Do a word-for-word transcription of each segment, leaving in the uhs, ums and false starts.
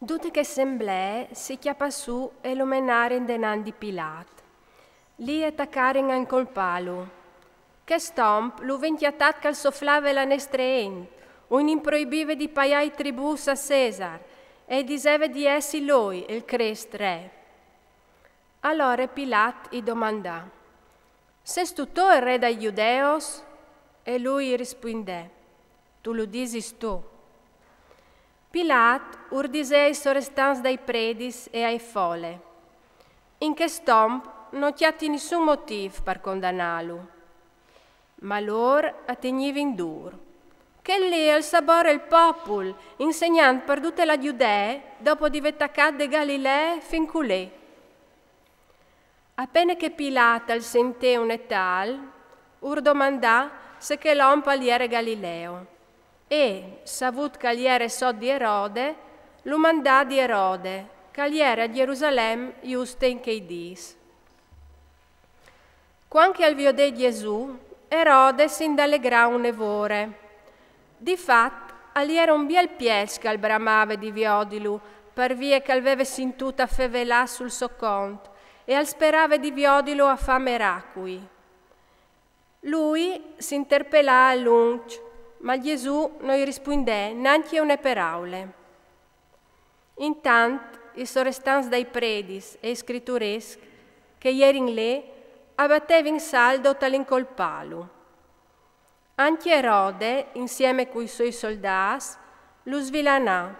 Dute chê assemblee si cjapà sù e lu menarin denant di Pilat. Li e tacarin a incolpâlu. Chest om lu vin cjatât che al soflave la nestre int, o i proibive di paiâ i tributs a Cesar, e i diseve di jessi lui il Crist re. Alore Pilat i domandà: «Sêstu tu il re dai Judeus?» E lui i rispuindè: «Tu lu disis tu.» Pilat ur disè ai sorestants dai predis e ae fole: «In chest om no cjati nissun motîf par condanâlu.» Ma lôr a tignivin dûr: «Chel li al sabore il popul, insegnant par dute la Judee, dopo di vê tacât de Galilee fin culì.» A pene che Pilat al sintè une tâl, ur domandà se chel om al jere galileo. E, savût che al jere sot di Erode, lu mandà di Erode, che al jere a Jerusalem juste in chei dîs. Cuant che al viodè Jesù, Erode si indalegrà une vore. Di fat, al jere un biel pieç che al bramave di viodilu, par vie che al veve sintût a fevelâ sul so cont, e al sperave di viodilu a fâ meracui. Lui si interpelà a lunc, ma Jesù no i rispuindè nancje une peraule. Intant, i sorestants dai predis e i scriturescj che a jerin li a batevin saldo tal incolpâlu. Ancje Erode, insieme cui soi soldâts, lu svilanà.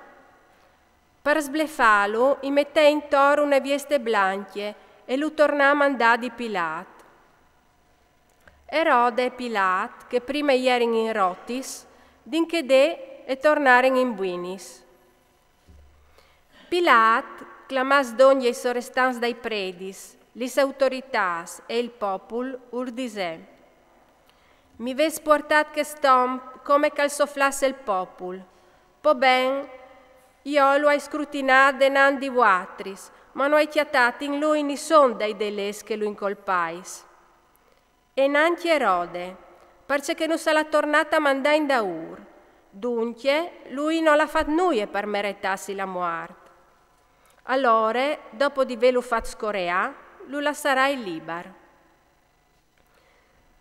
Par sblefâlu, i metè intor une vieste blancje e lu tornà a mandâ di Pilat. Erode e Pilat, che prime a jerin in rotis, di chê dì e tornarin in buinis. Pilat, clamâts dongje i sorestants dai predis, lis autoritâts e il popul, ur disè: «Mi vês puartât chest om come che al soflasse il popul. Po ben, jo lu ai scrutinât denant di vuatris, ma no ai cjatât in lui nissun dai delits che lu incolpais.» E nancje Erode, parcè che nus al à tornât a mandâ indaûr. Duncje, lui nol à fat nuie par meretâsi la muart. Alore, dopo di vêlu fat scoreâ, lu lassarai libar.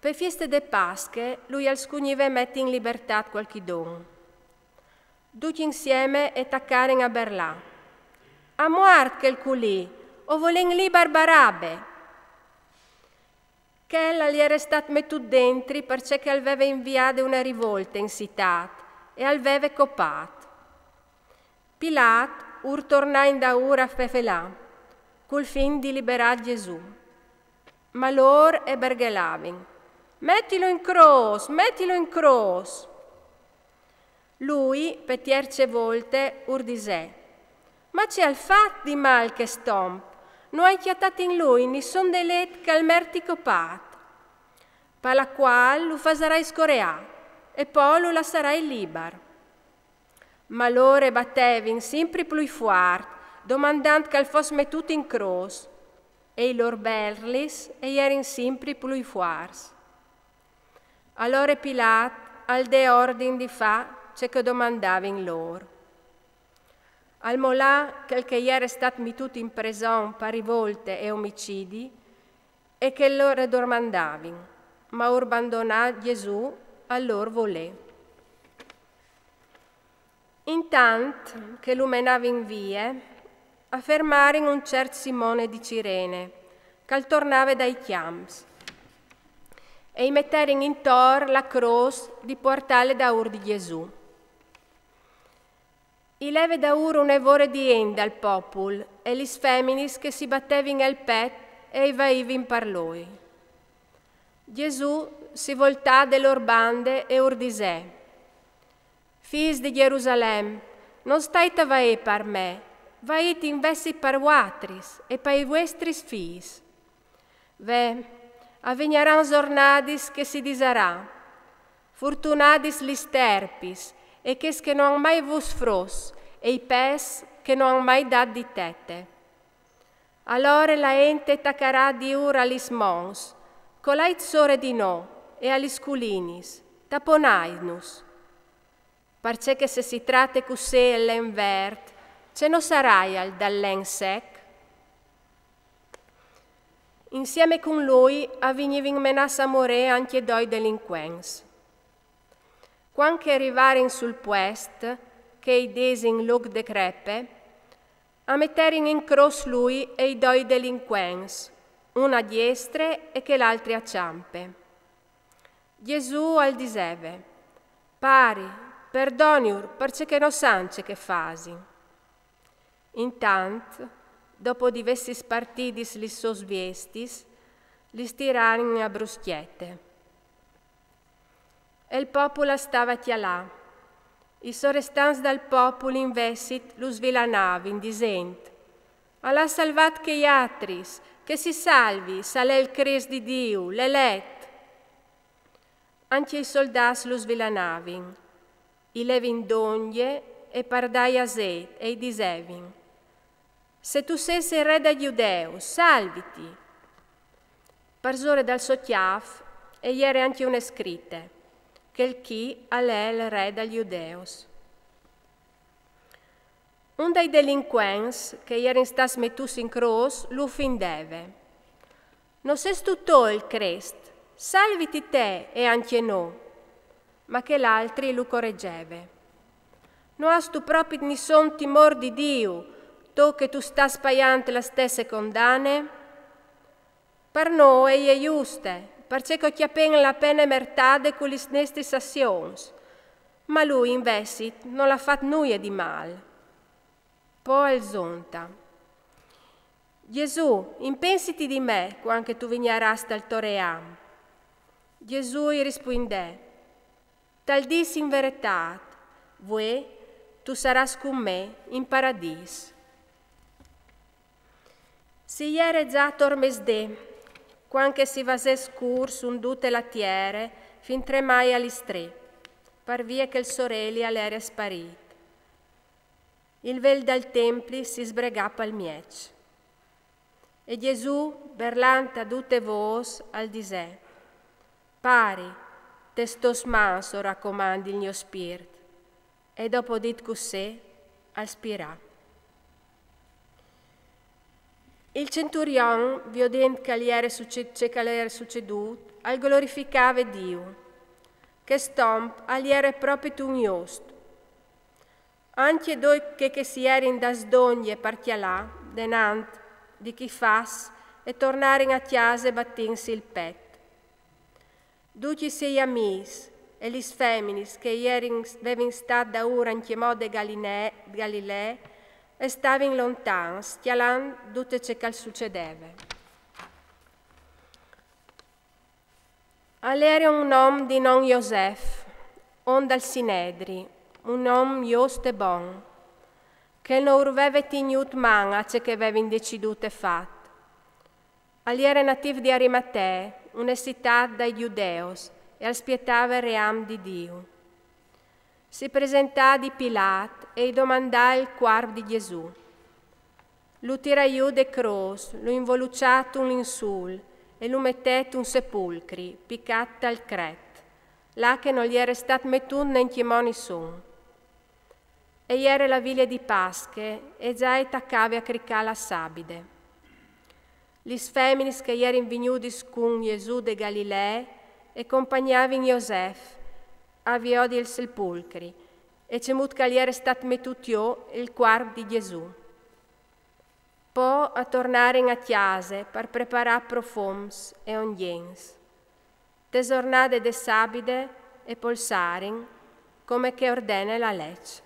Pe fieste de Pasche, lui al scugnive meti in libertât cualchidun. Ducj insieme e tacarin a berlâ: «A muart chel culì, o volìn libar Barabe!» Chel al jere stât metût dentri parcè che al veve inviade une rivolte in citât e al veve copât. Pilat ur tornà indaûr a fevelâ, cul fin di liberâ Jesù. Ma lôr e berghelavin: «Metilu in crôs, metilu in crôs!» Lui, pe tierce volte, ur disè: «Ma ce al fat di mâl chest om? No ai cjatât in lui nissun delit che al merti copât.» Par la cuâl lu fasarai scoreâ, e po lu lassarai libar. Ma lôr e batevin simpri plui fuart, domandant che al fos metût in crôs, e i lôr berlis e jerin simpri plui fuarts. Alore Pilat al dè ordin di fâ ce che domandavin lôr. Al molà chel che jere stât metût in preson par rivolte e omicidi, e che lôr e domandavin, ma ur bandonà Jesù al lôr volê. Intant che lu menavin vie, a fermarin un ciert Simone di Cirene, che al tornave dai cjamps, e i meterin intor la crôs di puartâle daûr di Jesù. I leve daûr une vore di int dal popul e lis feminis che si batevin il pet e i vaivin par lui. Jesù si voltà de lôr bande e ur disè: «Fîs di Jerusalem, no stait a vaî par me, vaît invezit par vuatris e pai vuestris fîs. Ve, a vignaran zornadis che si disarà: Furtunadis lis sterpis e chês che no àn mai vût fruts e i pes che no àn mai dât di tete.» Alore la int e tacarà a dîur a lis monts: «Colait sore di nô e a lis culinis, taponaitnus.» Parcè che se si trate cussì il len vert, Te no saraial dal len sec? Insieme cun lui a vignivin menâts a morê ancje doi delincuents. Cuant che a rivarin sul puest, che i disin lûc de crepe, a meterin in crôs lui e i doi delincuents, un a diestre e chel altri a çampe. Jesù al diseve: «Pari, perdoniur, parcè che no san ce che a fasin.» Intant, dopo di vêsi spartidis lis sôs viestis, lis tirarin a bruscjete. E il popul al stave a cjalâ. I sorestants dal popul invezit lu svilanavin, disint: «Al à salvât chei altris, che si salvi, se al è il Crist di Diu, l'elet.» Ancje i soldâts lu svilanavin, i levin dongje e par dâi azeit e i disevin: «Se tu sês il re dai Judeus, salviti!» Parsore dal so cjâf e jere ancje une scrite: «Chel chi al è il re dai Judeus.» Un dai delincuents che a jerin stâts metûts in crôs lu ofindeve: «No sêstu tu il Crist? Salviti te e ancje nô.» Ma chel altri lu coregjeve: «No âstu propit nissun timôr di Diu, tu che tu stâs paiant la stesse condane? Par nô e je juste, parcè che o cjapìn la pene mertade cu lis nestris azions, ma lui invezit nol à fat nuie di mâl.» Po al zonta: «Jesù, impensiti di me cuant che tu vignarâs tal to ream.» Jesù i rispuindè: «Tal dîs in veretât, vuê tu sarâs cun me in paradîs.» Si jere za tor mesdì, cuant che si vasè scûr su dute la tiere, fintremai a lis trê, par vie che il soreli al jere sparît. Il vel dal templi si sbregà pal mieç. E Jesù, berlant a dute vôs, al disè: «Pari, tes tôs mans o racomandi il gno spirt.» E dopo dit cussì, al spirà. Il centurion, viodint che al jere suce-, ce che al jere sucedût, al glorificave Diu. Chest om al jere propit un just. Ancje doi che, che si jerin dâts dongje par cjalâ denant di chei fats e tornarin a cjase batintsi il pet. Ducj i siei amîs e lis feminis che a jerin, a vevin stât daûr ancjemò de Galine-, Galilee, a stavin lontans, cjalant dut ce che al sucedeve. Al jere un om di non Josef, om dal Sinedri, un om just e bon, che no ur veve tignût man a ce che a vevin decidût e fat. Al jere natîf di Arimatee, une citât dai Judeus, e al spietave il ream di Diu. Si presentà di Pilat e i domandà il cuarp di Jesù. Lu tirà jù de crôs, lu involuçà tun linçûl e lu metè tun sepulcri, picât tal cret, là che nol jere stât metût nancjemò nissun. E jere la vilie di Pasche e za e tacave a cricâ la sabide. Lis feminis che a jerin vignudis cun Jesù de Galilee e compagnavin Josef a viodi il sepulcri, e cemût che al jere stât metût jù il cuarp di Jesù. Po a tornarin a cjase par preparâ profums e ongjents. Te zornade de sabide e polsarin, come che a ordene la leç.